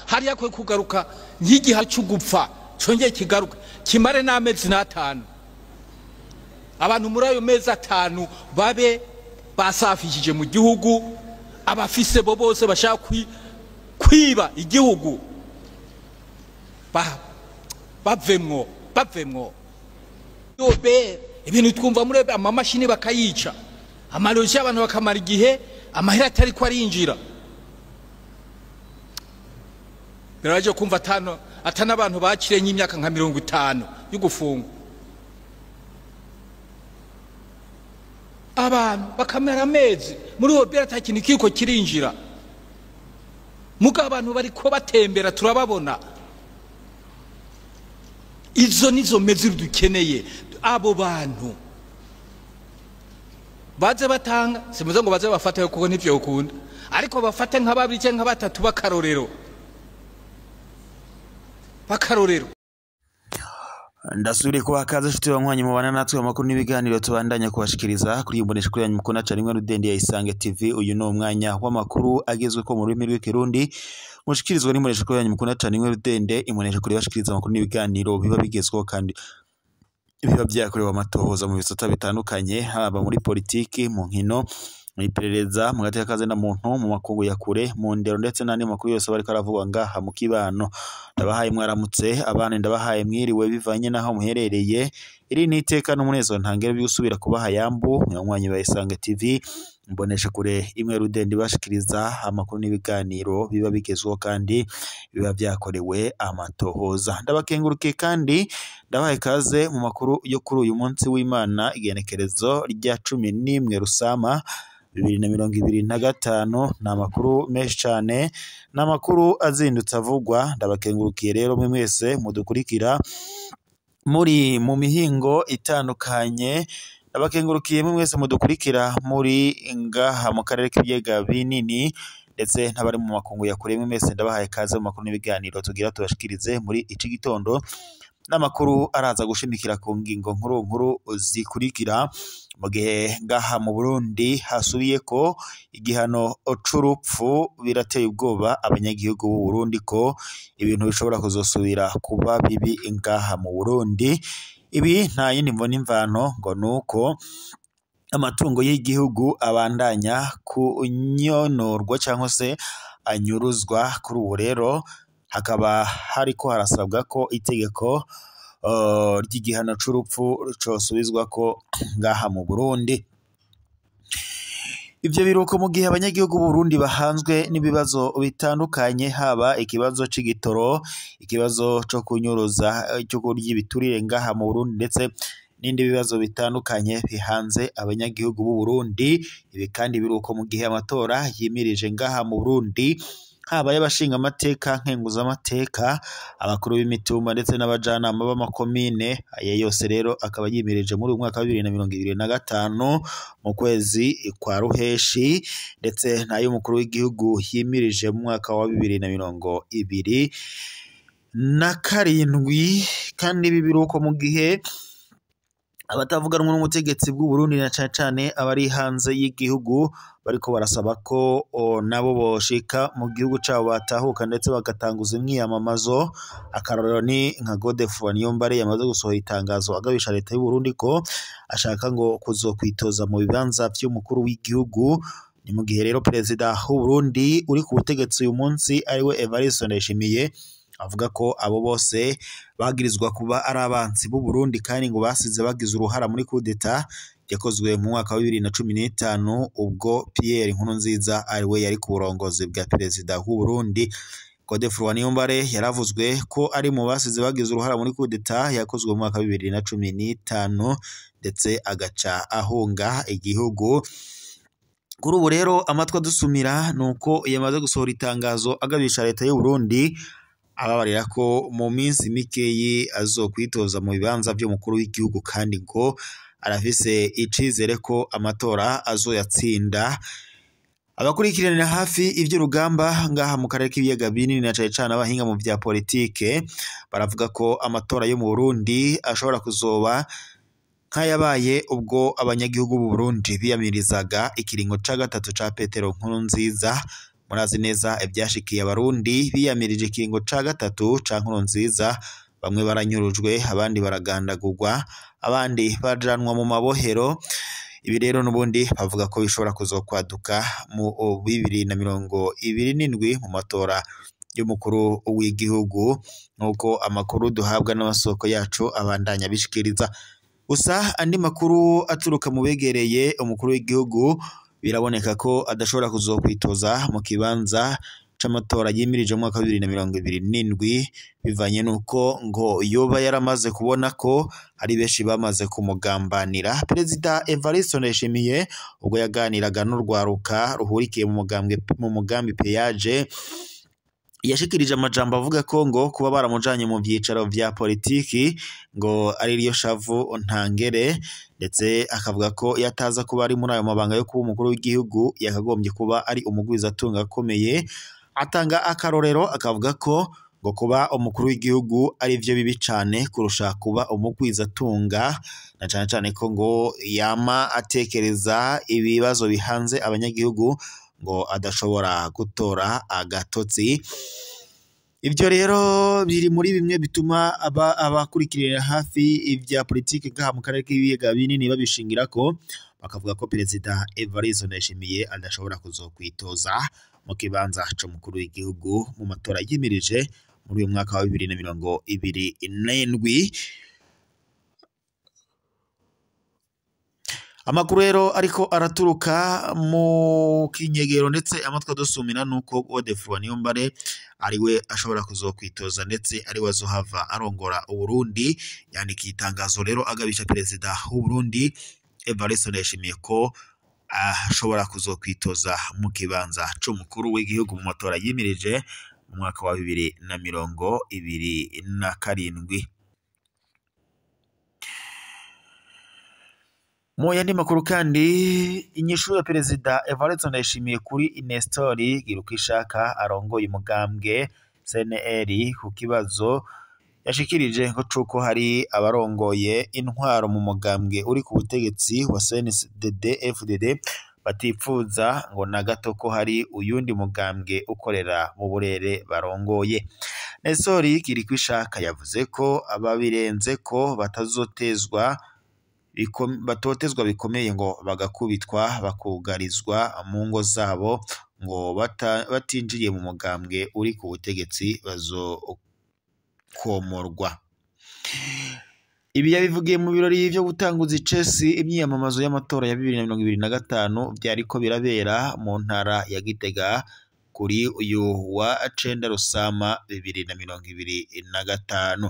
Hariya kwe kugaruka nk'igihe cy'ugupfa cyongeye kigaruka kimare n'amezi n'atanu, abantu muri ayo mezi atanu babe basafishije mu gihugu, abafise bo bose bashaka kwiba igihugu bavemwo bavemwo. Yobe ibintu twumva muri amamashini bakayica, amaroji abantu bakamara igihe amahera atari ko arinjira. Biraje kumva atano atana abantu bakire nk'imyaka nka 50 y'ugufungwa, abantu bakamera amezi muri uwo bera atakintu kiko kirinjira. Muga abantu bari ko batembera turababona. Izo nizo mezi dukeneye. Abo bantu baze batanga, simuze ngo baze bafate kuko ntivyo ukunda, ariko bafate nka babiri cyangwa nka batatu bakarorero bakarorero. Ndasubire kuba kaze nshuti banywanyi mubana natwe amakuru n'ibiganiro tubandanya kubashikiriza kuri imbonesha kuri yanyu mukunda cyane rimwe Rudende ya Isange TV. Uyu ni umwanya w'amakuru agezwe ko mu rurimi rw'ikirundi mushikirizwa n'imbonesha kuri yanyu mukunda cyane rimwe Rudende, imbonesha kuri bashikiriza amakuru n'ibiganiro biba bigezweho kandi biba byakorewe amatohoza mu bisata bitandukanye, haba muri politiki, mu nkino, mu iperereza, mu gateka kaze na muntu, mu makungu ya kure, mu ndero ndetse n'andi makuru yose bariko aravugwa ngaha mu kibano. Ndabahaye mwaramutse abana, ndabahaye mwiriwe bivanye naho muherereye. Iri ni iteka n'umunezero ntangere by'usubira kubaha yambu mwanywanyi ba Isange TV, mbonesha kure imwe Rudende bashikiriza amakuru n'ibiganiro biba bigezweho kandi biba byakorewe amatohoza. Ndabakengurukiye kandi ndabahaye kaze mu makuru yo kuri uyu munsi w'Imana, igenekerezo rya 11 Rusama 2025. Ni amakuru menshi cyane, ni amakuru azindutse avugwa. Ndabakengurukiye rero mwe mwese mudukurikira muri mu mihingo itandukanye, ndabakengurukiye mwe mwese mudukurikira muri ngaha mu karere k'ibiyaga binini ndetse n'abari mu makungu ya kure, mwe mwese ndabahaye kaze mu makuru n'ibiganiro tugira tubashikirize muri iki gitondo. N'amakuru araza gushimikira ku ngingo nkuru nkuru zikurikira. Mu gihe ngaha mu Burundi hasubiye ko igihano c'urupfu, birateye ubwoba abanyagihugu b'u Burundi ko ibintu bishobora kuzosubira kuba bibi ngaha mu Burundi. Ibi nta yindi mvo n'imvano ngo nuko amatungo y'igihugu abandanya kunyonorwa cyangwa se anyuruzwa. Kuri ubu rero hakaba hariko harasabwa ko itegeko ry'igihano c'urupfu cosubizwa ko ngaha mu Burundi. Ivyo biruko mu gihe abanyagihugu b'u Burundi bahanzwe n'ibibazo bitandukanye, haba ikibazo c'igitoro, ikibazo co kunyuruza, cyo kurya ibiturire ngaha mu Burundi ndetse n'indi bibazo bitandukanye bihanze abanyagihugu b'u Burundi. Ibi kandi biruko mu gihe amatora yimirije ngaha mu Burundi, haba y'abashinga amateka, nkenguza amateka, abakuru b'imitumba ndetse n'abajanama b'amakomine. Aya yose rero akaba yimirije muri uyu mwaka wa 2025 mu kwezi kwa Ruheshi, ndetse n'ay'umukuru w'igihugu yimirije mu mwaka wa 2027. Kandi ibi biruko mu gihe abatavuganwa n'ubutegetsi bw'u Burundi na cane cane abari hanze y'igihugu bariko barasaba ko nabo boshika mu gihugu cabo batahuka ndetse bagatanguza imyiyamamazo. Akarorero ni nka Godefroid Niyombare yamaze gusohora itangazo agabisha leta y'u Burundi ko ashaka ngo kuzokwitoza mu bibanza vy'umukuru w'igihugu. Ni mu gihe rero perezida w'u Burundi uri ku butegetsi uyu munsi ariwe Evariste Ndayishimiye avuga ko abo bose bagirizwa kuba ari abansi b'u Burundi kandi ngo basize bagize uruhara muri coup d'etat yakozwe mu mwaka wa 2015 ubwo Pierre Nkurunziza ariwe yari ku burongozi bwa perezida w'u Burundi. Godefroid Niyombare yaravuzwe ko ari mu basize bagize uruhara muri coup d'etat yakozwe mu mwaka wa 2015 ndetse agaca ahunga igihugu. Kuri ubu rero amatwi adusumira nuko yamaze gusohora itangazo agabisha leta y'u Burundi ababarira ko mu minsi mikeyi azokwitoza mu bibanza by'umukuru w'igihugu kandi ngo arafise icizere ko amatora azoyatsinda. Abakurikiranira hafi ivy'urugamba ngaha mu karere k'ibiyaga binini na cane cane abahinga mu vya politike baravuga ko amatora yo mu Burundi ashobora kuzoba nk'ayabaye ubwo abanyagihugu b'u Burundi biyamirizaga ikiringo ca gatatu ca Petero Nkurunziza. Murazi neza ivyashikiye abarundi biyamirije ikiringo ca gatatu ca Nkurunziza, bamwe baranyurujwe, abandi baragandagurwa, abandi bajanwa mu mabohero. Ibi rero n'ubundi bavuga ko bishobora kuzokwaduka mu 2027 mu matora y'umukuru w'igihugu, nk'uko amakuru duhabwa n'amasoko yacu abandanya bishikiriza. Gusa andi makuru aturuka mu begereye umukuru w'igihugu, biraboneka ko adashobora kuzokwitoza mu kibanza c'amatora yimirije mu mwaka wa 2027, bivanye n'uko ngo yoba yaramaze kubona ko hari benshi bamaze kumugambanira. Perezida Evariste Ndayishimiye ubwo yaganiraga n'urwaruka ruhurikiye mu mugambi Peyaje, yashikirije amajambo avuga ko ngo kuba baramujanye mu vyicaro vya politiki ngo ari ryo shavu ntangere, ndetse akavuga ko yataza kuba ari muri ayo mabanga yo kuba umukuru w'igihugu yakagombye kuba ari umugwizatunga akomeye. Atanga akarorero akavuga ko ngo kuba umukuru w'igihugu ari vyo bibi cane kurusha kuba umugwizatunga, na cane cane ko ngo yama atekereza ibibazo bihanze abanyagihugu ngo adashobora gutora agatotsi. Ivyo rero biri muri bimwe bituma abakurikirira hafi ivya politiki ngaha mu karere k'ibiyaga binini babishingirako, bakavuga ko Perezida Evariste Ndayishimiye adashobora kuzokwitoza mu kibanza c'umukuru w'igihugu mu matora yimirije muri uyu mwaka wa 2027. Amakuru rero ariko araturuka mu kinyegero ndetse amatwi adusumira nuko Godefroid Niyombare ariwe ashobora kuzokwitoza ndetse ariwe azohava arongora Uburundi. Yandikiye itangazo rero agabisha Perezida w'Uburundi Evariste Ndayishimiye ko ashobora kuzokwitoza mu kibanza c'umukuru w'igihugu mu matora yimirije mu mwaka wa 2027. Mu yandi makuru kandi, inyishu ya Perezida Evariste Ndayishimiye kuri Nestor Girukishaka arongoye umugambwe CNL ku kibazo yashikirije ko cuko hari abarongoye intwaro mu mugambwe uri ku butegetsi wa CNDD FDD batipfuza ngo na gato ko hari uyundi mugambwe ukorera mu burere barongoye. Nestor Girukishaka yavuze ko ababirenze ko batazotezwa batotezwa bikomeye ngo bagakubitwa bakugarizwa mu ngo zabo ngo batinjiye mu mugambwe uri ku butegetsi bazokomorwa. Ibi yabivugiye mu birori vyo gutanguza icesi imyiyamamazo y'amatora ya 2025 vyariko birabera mu ntara ya Gitega kuri uyu wa 9 Rusama 2025.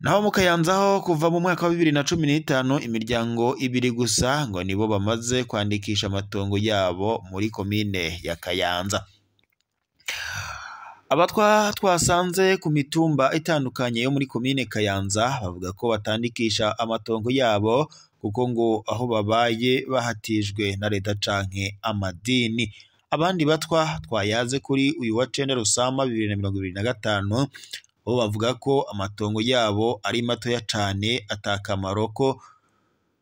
Naho mu Kayanza ho kuva mu mwaka wa 2015 imiryango ibiri gusa ngo nibo bamaze kwandikisha amatongo yabo muri komine ya Kayanza. Abatwa twasanze ku mitumba itandukanye yo muri komine Kayanza bavuga ko batandikisha amatongo yabo kuko ngo aho babaye bahatijwe na leta canke amadini. Abandi batwa twayaze kuri uyu wa 9 Rusama 2025 bo bavuga ko amatongo yabo ari matoya cane atakamaro ko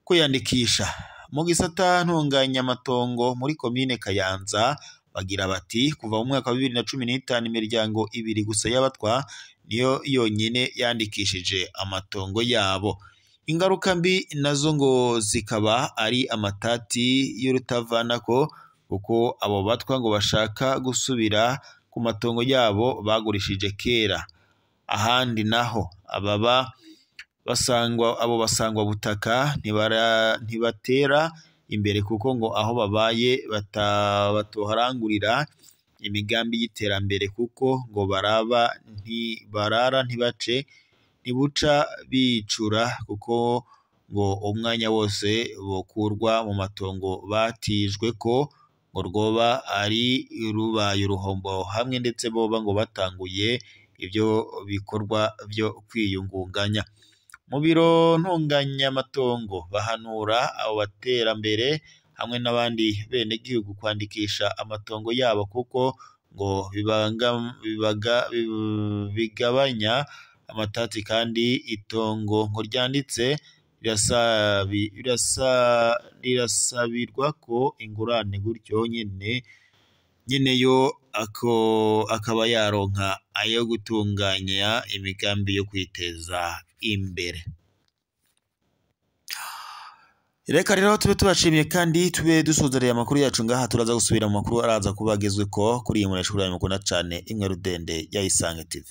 kuyandikisha. Mu gisata ntunganyamatongo muri komine Kayanza bagira bati kuva mu mwaka wa 2015 imiryango ibiri gusa y'abatwa niyo yonyine yandikishije amatongo yabo. Ingaruka mbi nazo ngo zikaba ari amatati y'urutavanako kuko abo batwa ngo bashaka gusubira ku matongo yabo bagurishije kera. Ahandi naho ababa basangwa abo basangwa butaka ntibatera imbere kuko ngo aho babaye batoharangurira imigambi y'iterambere kuko ngo barara ntibace ntibuca bicura kuko ngo umwanya wose bokurwa mu matongo batijwe ko ngo rwoba ari rubaye uruhombo hamwe ndetse boba ngo batanguye ibyo bikorwa byo kwiyungunganya. Mu biro ntunganyamatongo bahanura abo baterambere hamwe n'abandi bene gihugu kwandikisha amatongo yabo kuko ngo bigabanya amatati kandi itongo ngo ryanditse rirasabirwa ko ingurane gutyo nyene nyeneyo akaba yaronka ayo gutunganya imigambi yo kwiteza imbere. Reka rero tube tubashimiye kandi tube dusuzereye amakuru yacu ngaha, turaza gusubira mu makuru araza kuba agezweko kuri iyi mureshukuru mukunda cane imwe rudende ya Isange TV.